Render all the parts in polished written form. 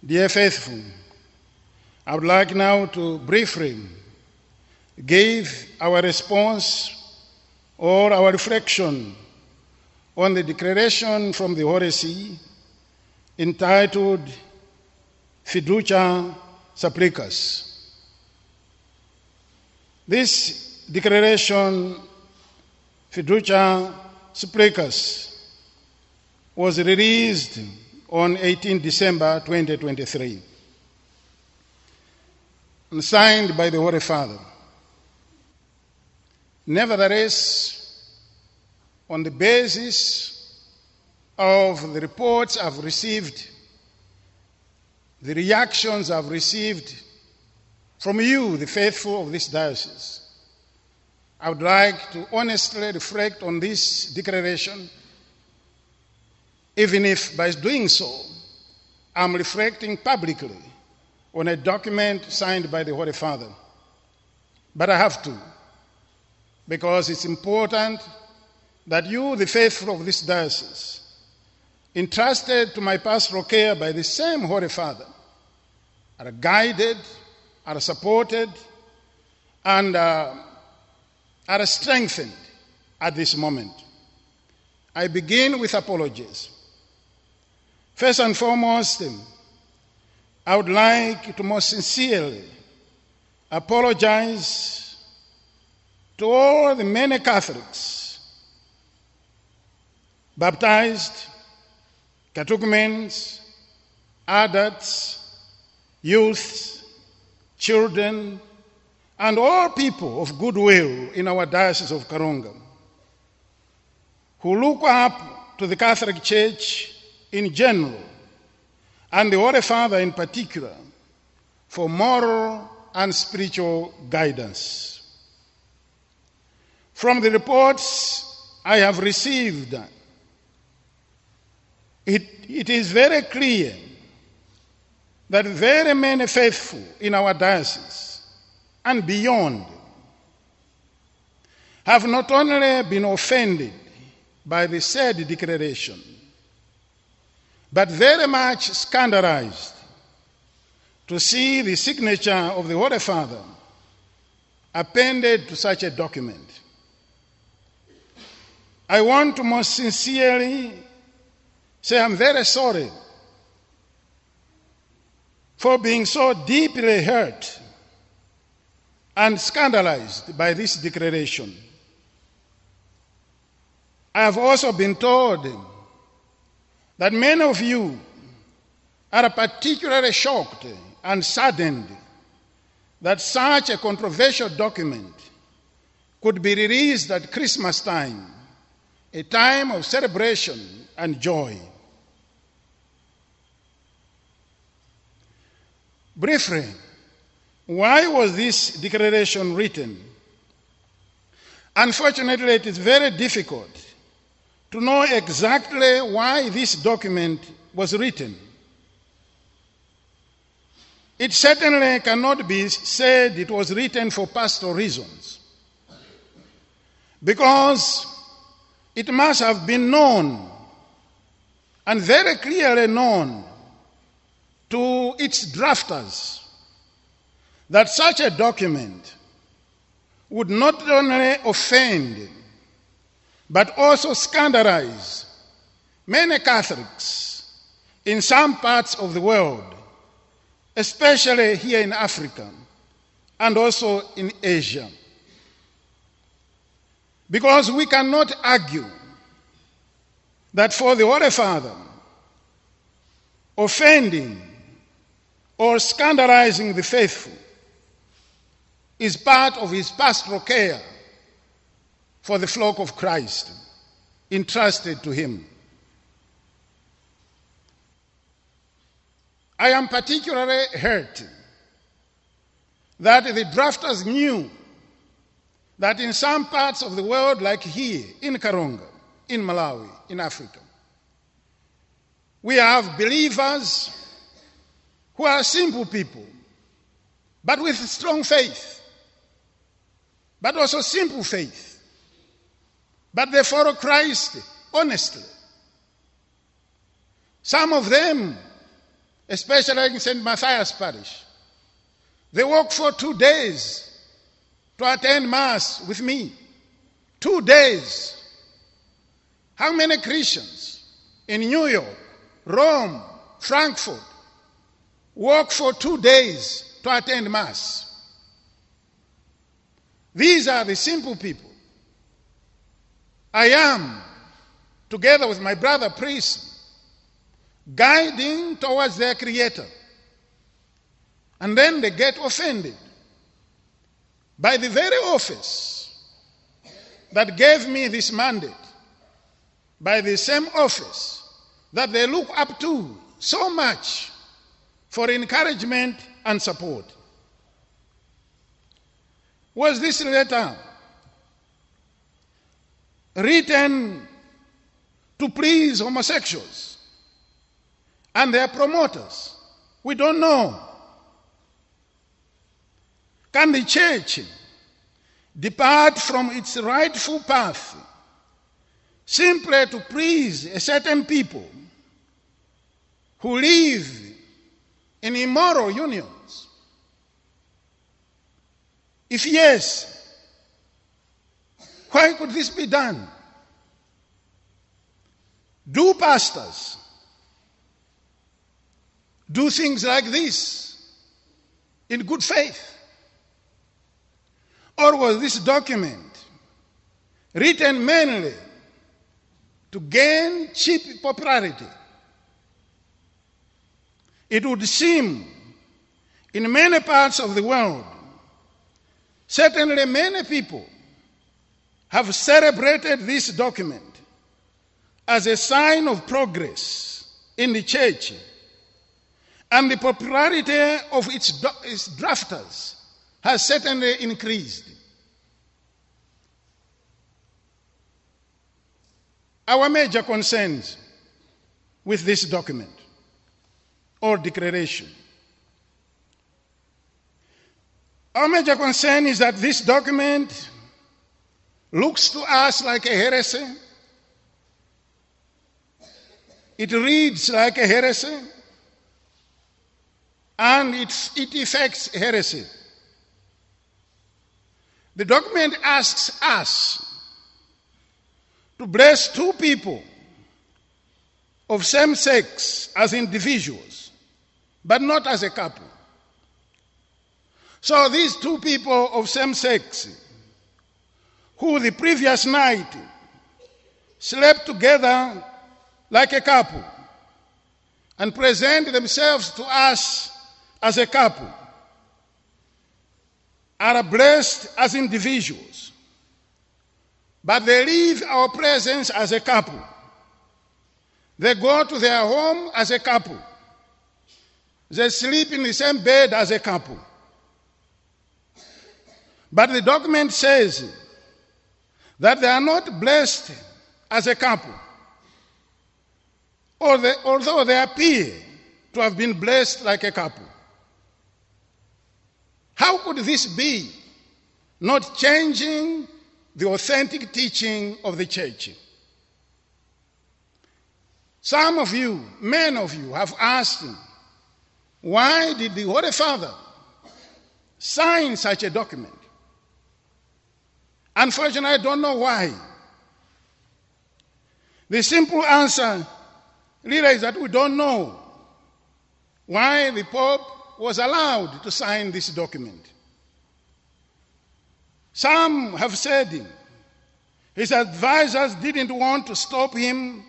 Dear faithful, I would like now to briefly give our response or our reflection on the declaration from the Holy See entitled Fiducia Supplicans. This declaration, Fiducia Supplicans, was released on 18 December 2023 and signed by the Holy Father. Nevertheless, on the basis of the reports I've received, the reactions I've received from you, the faithful of this diocese, I would like to honestly reflect on this declaration, even if by doing so, I'm reflecting publicly on a document signed by the Holy Father. But I have to, because it's important that you, the faithful of this diocese, entrusted to my pastoral care by the same Holy Father, are guided, are supported, and are strengthened at this moment. I begin with apologies. First and foremost, I would like to most sincerely apologize to all the many Catholics, baptized, catechumens, adults, youth, children, and all people of goodwill in our Diocese of Karonga who look up to the Catholic Church in general, and the Holy Father in particular, for moral and spiritual guidance. From the reports I have received, it is very clear that very many faithful in our diocese and beyond have not only been offended by the said declaration, but very much scandalized to see the signature of the Holy Father appended to such a document. I want to most sincerely say I'm very sorry for being so deeply hurt and scandalized by this declaration. I have also been told that many of you are particularly shocked and saddened that such a controversial document could be released at Christmas time, a time of celebration and joy. Briefly, why was this declaration written? Unfortunately, it is very difficult to know exactly why this document was written. It certainly cannot be said it was written for pastoral reasons, because it must have been known, and very clearly known, to its drafters that such a document would not only offend but also scandalize many Catholics in some parts of the world, especially here in Africa and also in Asia. Because we cannot argue that for the Holy Father, offending or scandalizing the faithful is part of his pastoral care for the flock of Christ entrusted to him. I am particularly hurt that the drafters knew that in some parts of the world, like here, in Karonga, in Malawi, in Africa, we have believers who are simple people, but with strong faith, but also simple faith. But they follow Christ honestly. Some of them especially in St. Matthias Parish. They walk for 2 days to attend Mass with me. 2 days. How many Christians in New York, Rome, Frankfurt walk for 2 days to attend Mass? These are the simple people. I am, together with my brother priest, guiding towards their Creator. And then they get offended by the very office that gave me this mandate, by the same office that they look up to so much for encouragement and support. Was this letter written to please homosexuals and their promoters? We don't know. Can the church depart from its rightful path simply to please a certain people who live in immoral unions? If yes, why could this be done? Do pastors do things like this in good faith? Or was this document written mainly to gain cheap popularity? It would seem in many parts of the world, certainly many people have celebrated this document as a sign of progress in the church, and the popularity of its drafters has certainly increased. Our major concerns with this document or declaration. Our major concern is that this document looks to us like a heresy. It reads like a heresy, and it effects heresy. The document asks us to bless two people of same sex as individuals, but not as a couple. So these two people of same sex, who the previous night slept together like a couple and present themselves to us as a couple, are blessed as individuals, but they leave our presence as a couple. They go to their home as a couple. They sleep in the same bed as a couple. But the document says that they are not blessed as a couple, although they appear to have been blessed like a couple. How could this be, not changing the authentic teaching of the church? Some of you, many of you, have asked, why did the Holy Father sign such a document? Unfortunately, I don't know why. The simple answer really is that we don't know why the Pope was allowed to sign this document. Some have said his advisors didn't want to stop him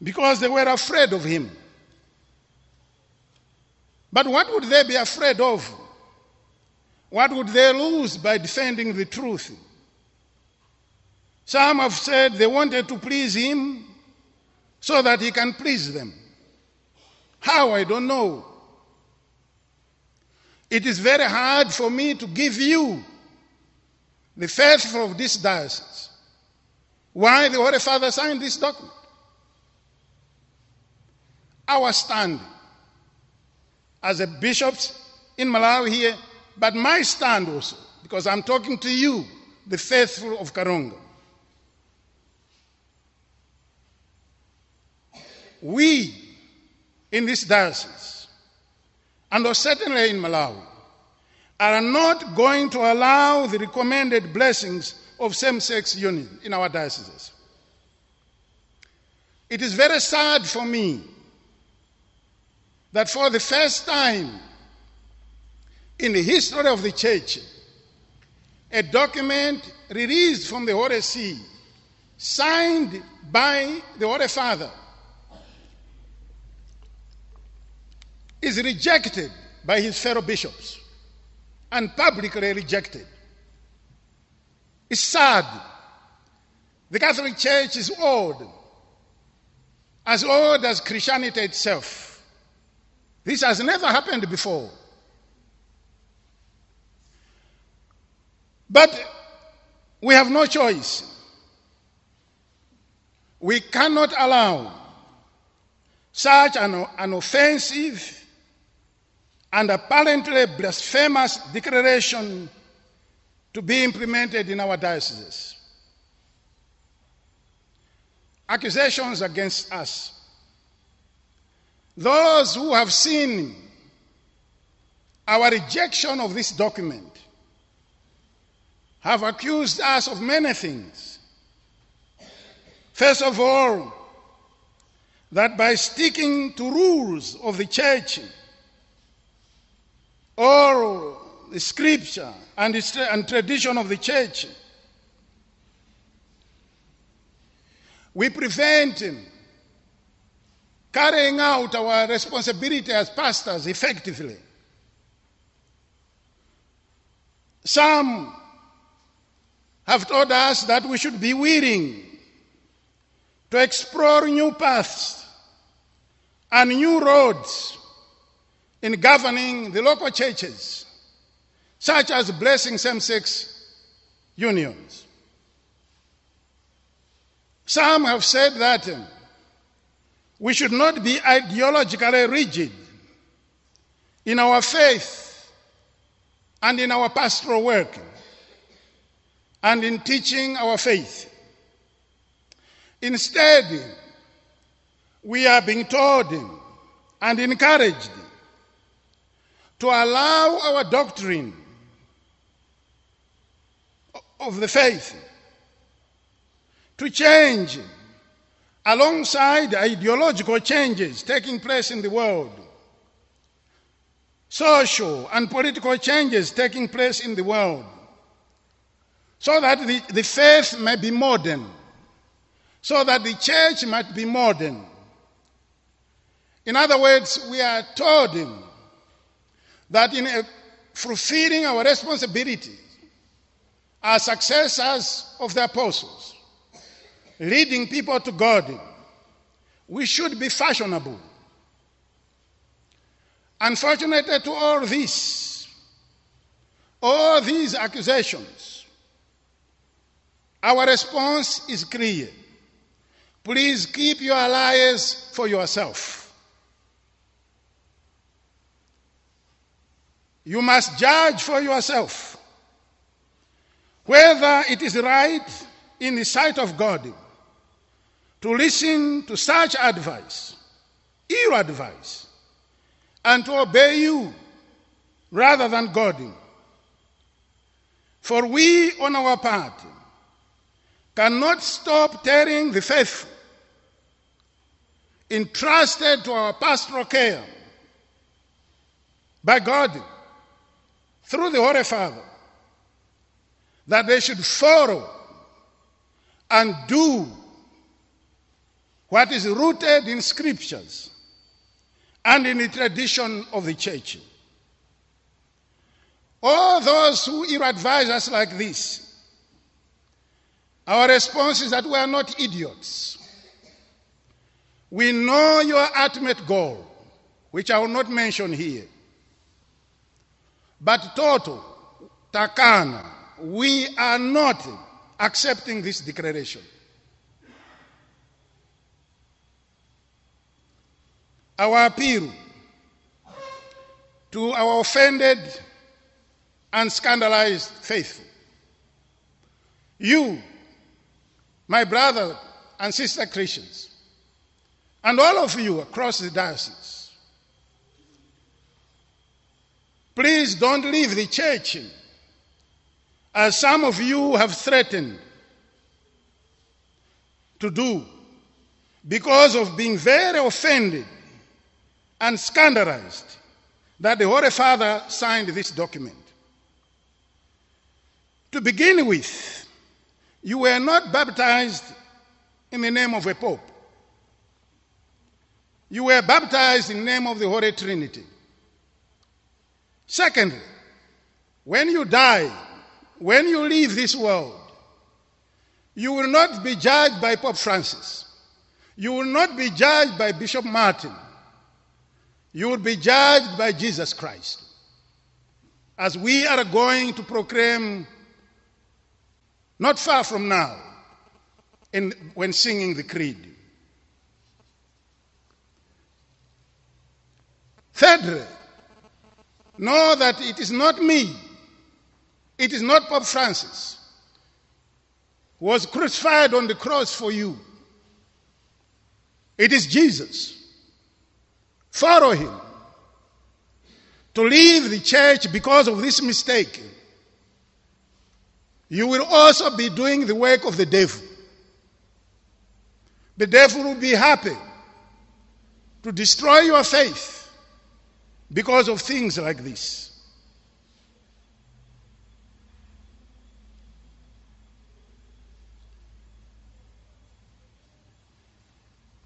because they were afraid of him. But what would they be afraid of? What would they lose by defending the truth? Some have said they wanted to please him so that he can please them. How? I don't know. It is very hard for me to give you, the faithful of this diocese, why the Holy Father signed this document. Our stand as a bishop in Malawi here, but my stand also, because I'm talking to you, the faithful of Karongo. We in this diocese, and certainly in Malawi, are not going to allow the recommended blessings of same-sex union in our dioceses. It is very sad for me that for the first time in the history of the Church, a document released from the Holy See, signed by the Holy Father, is rejected by his fellow bishops and publicly rejected. It's sad. The Catholic Church is old as Christianity itself. This has never happened before. But we have no choice. We cannot allow such an offensive and apparently blasphemous declaration to be implemented in our dioceses. Accusations against us. Those who have seen our rejection of this document have accused us of many things. First of all, that by sticking to rules of the Church or the Scripture and tradition of the Church, we prevent carrying out our responsibility as pastors effectively. Some have told us that we should be willing to explore new paths and new roads in governing the local churches, such as blessing same-sex unions. Some have said that we should not be ideologically rigid in our faith and in our pastoral work and in teaching our faith. Instead, we are being told and encouraged to allow our doctrine of the faith to change alongside ideological changes taking place in the world, social and political changes taking place in the world, so that the faith may be modern, so that the church might be modern. In other words, we are told that in fulfilling our responsibilities as successors of the apostles, leading people to God, we should be fashionable. Unfortunately to all these accusations, our response is clear. Please keep your lies for yourself. You must judge for yourself whether it is right in the sight of God to listen to such advice, ill advice, and to obey you rather than God. For we, on our part, cannot stop telling the faithful, entrusted to our pastoral care by God through the Holy Father, that they should follow and do what is rooted in Scriptures and in the tradition of the Church. All those who ill-advise us like this, our response is that we are not idiots. We know your ultimate goal, which I will not mention here. But Toto, Takana, we are not accepting this declaration. Our appeal to our offended and scandalized faithful. You, my brother and sister Christians, and all of you across the diocese, Please don't leave the church, as some of you have threatened to do, because of being very offended and scandalized that the Holy Father signed this document. To begin with, you were not baptized in the name of a pope. You were baptized in the name of the Holy Trinity. Secondly, when you die, when you leave this world, you will not be judged by Pope Francis. You will not be judged by Bishop Martin. You will be judged by Jesus Christ, as we are going to proclaim not far from now when singing the creed. Thirdly, know that it is not me, it is not Pope Francis who was crucified on the cross for you. It is Jesus. Follow him. To leave the church because of this mistake, you will also be doing the work of the devil. The devil will be happy to destroy your faith because of things like this.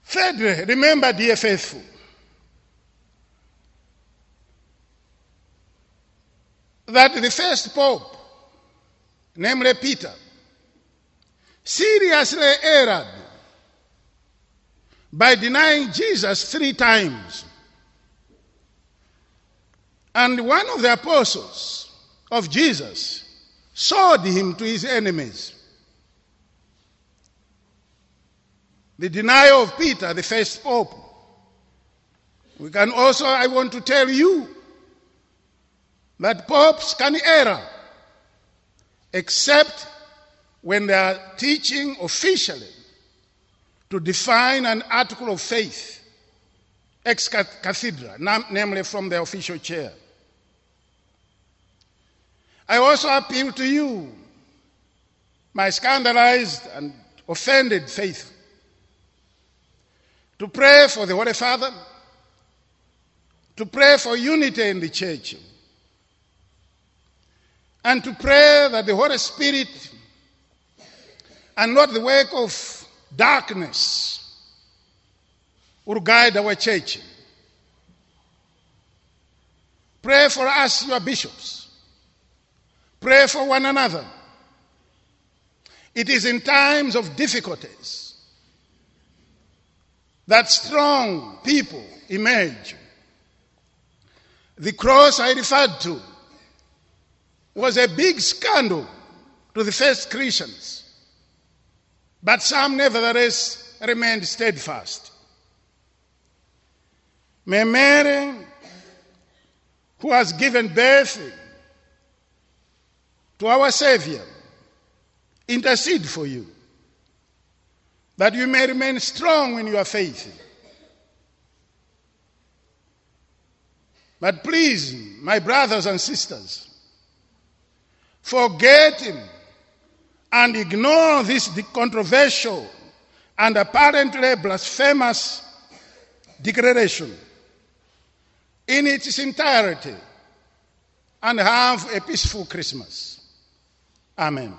Thirdly, remember, dear faithful, that the first pope, namely Peter, seriously erred by denying Jesus 3 times. And one of the apostles of Jesus sold him to his enemies. The denial of Peter, the first pope. I want to tell you that popes can err, except when they are teaching officially to define an article of faith ex cathedra, namely from the official chair. I also appeal to you, my scandalized and offended faithful, to pray for the Holy Father, to pray for unity in the church, and to pray that the Holy Spirit and not the work of darkness will guide our church. Pray for us, your bishops. Pray for one another. It is in times of difficulties that strong people emerge. The cross I referred to was a big scandal to the first Christians, but some nevertheless remained steadfast. May Mary, who has given birth to our Savior, intercede for you, that you may remain strong in your faith. But please, my brothers and sisters, forget and ignore this controversial and apparently blasphemous declaration in its entirety and have a peaceful Christmas. Amen.